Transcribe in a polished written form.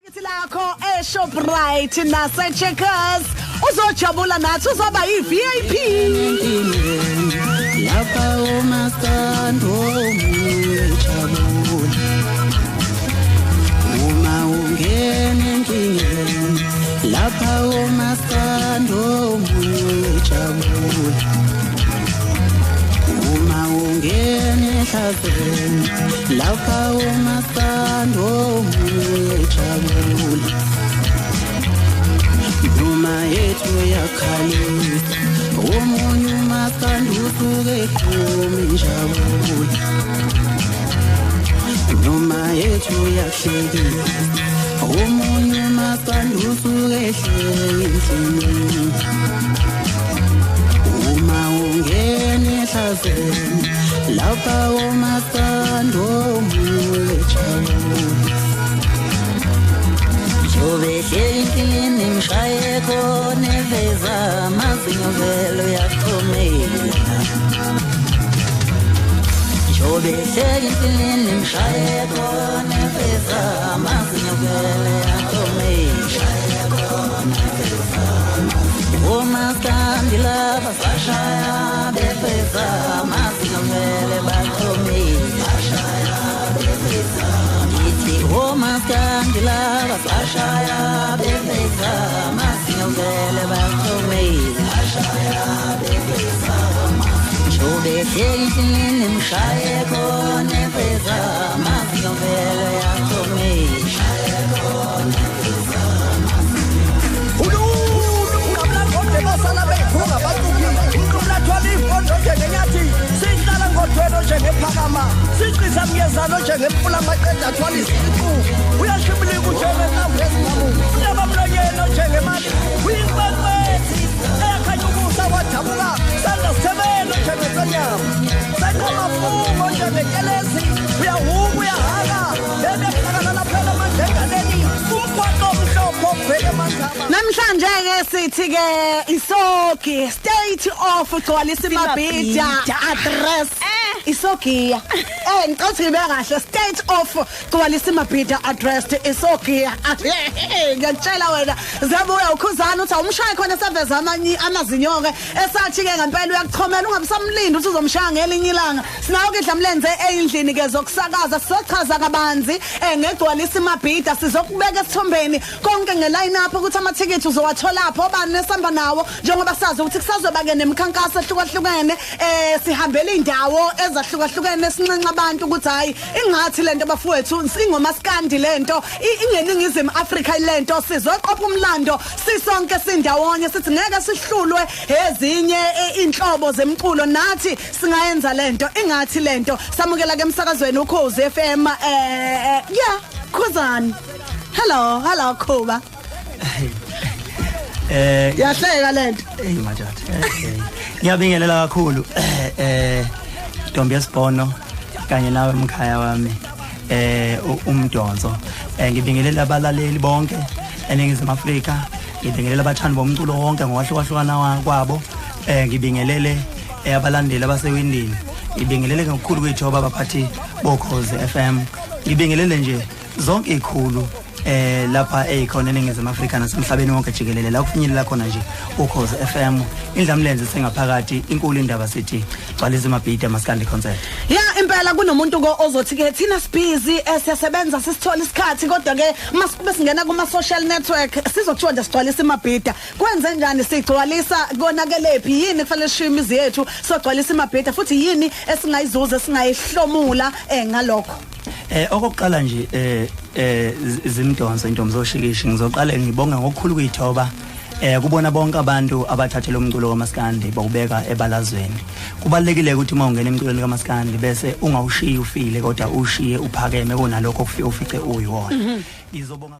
Ithi lakho eShoprite nase Checkers uzojabula nathi uzoba yiVIP. Lapha umaskandi ojabula uma ungena enkingeni, lapha umaskandi ojabula uma ungena ehlazweni, lapha umaskandi ojabula noma yethu yakhalisa omunye umaskandi usuke eqhuma injabulo, noma yethu yahlekisa omunye umaskandi usuke ehleka endlini. Uma ungena ehlazweni, lapha umaskandi omunye jabula. Jobe hleli inhlini mshaye khona eveza amazinyo vele uyachomela. Jobe hleli inhlini mshaye khona eveza amazinyo vele uyachomela. Omaskandi laba sashaya befeza amazinyo vele bachomela. Ngithi omaskandi laba sashaya befeza amazinyo vele bachomela. Jobe hleli inhlini mshaye khona eveza amazinyo vele uyachomela. Basala bekhunga bacukile umlathwala impondo njengenyathi sihlala ngodwelo njengephakama siqisa myezano njengemfula maqeda athwala isiqu uyashibilika njengenqambu esinqamu unabamlonyeni njengemali uyinkwenkwezi eyakhanya ukusa kwadabuka sandla sithebelo njengesonyama senqamafungo njengenkelezi uyahuka uyahaka ebehlakana laphela amandla engaleni umgwaqo omhlophe obheke emanzama. Namhlanje ke sithi ke iSogi state of Gcwalisa Mabhida address iSogiya. Ngicela ukuthi ngibe kahle, state of Gcwalisa Mabhida address iSogiya. Ngiyakutshela wena ziyabuya ukhuzana uthi awumshaye khona seveza amanye amazinyo ke esathi ke ngempela uyakuchomela ungabisamlinda uthi uzomshaya ngelinye ilanga. Sinawo ke Dlamlenze endlini ke zokusakaza sizochaza kabanzi ngegcwalisa Mabhida, sizokubeka esithombeni konke ngeline up ukuthi amathikithi uzowathola lapho obani nesamba nawo, njengoba sazi ukuthi kusazoba ke nemikhankaso ehlukahlukene, sihambela indawo ezahlukahlukene sinxenxa abantu ukuthi hayi ingathi lento bafowethu ingomaskandi lento ingeningizimu Afrika lento, sizoqopha umlando sisonke sindawonye sithi ngeke sihlulwe ezinye inhlobo zemculo, nathi singayenza lento ingathi lento. Samukela ke emsakazweni Ukhozi FM. Yeah Khuzani, hello hello Khuba. Yahleka lento. Hey majatha. Ngiyabingelela kakhulu Ntombi yesibhono kanye nawe mkhaya wami umdonso. Ngibingelela abalaleli bonke eNingizimu Afrika, ngibingelela abathandi bomculo wonke ngokwahlukahlukana kwabo, ngibingelele abalandeli abasewindini, ngibingelele ngokukhulu kwethu abaphathi boKhozi FM, ngibingelele nje zonke ikhulu lapha eyikhona eNingizimu Afrika nasemhlabeni wonke jikelele la kufinyelela khona nje Ukhozi FM. Indlamlenze sengaphakathi inkulu indaba sithi Gcwalisa Mabhida Maskandi concert. Ya impela kunomuntu ko ozothi ke thina sibhizi siyasebenza sisithola isikhathi, kodwa ke masikube singena kuma social network sizothiwa nje sigcwalisa Mabhida. Kwenze njani sigcwalisa konakelephi, yini kufanele sishiye imizi yethu sogcwalisa Mabhida, futhi yini esingayizuza esingayihlomula ngalokho? Okokuqala nje zimdonso intombi zoshikishi, ngizoqala ngibonga ngokukhulu kuyithoba kubona bonke abantu abathathele umculo kaMaskandi bawubeka ebalazweni. Kubalekile ukuthi uma ungena emculweni kaMaskandi bese ungawushiyi ufile, kodwa ushiye uphakeme kunalokho ufice uyiwona. Ngizobonga.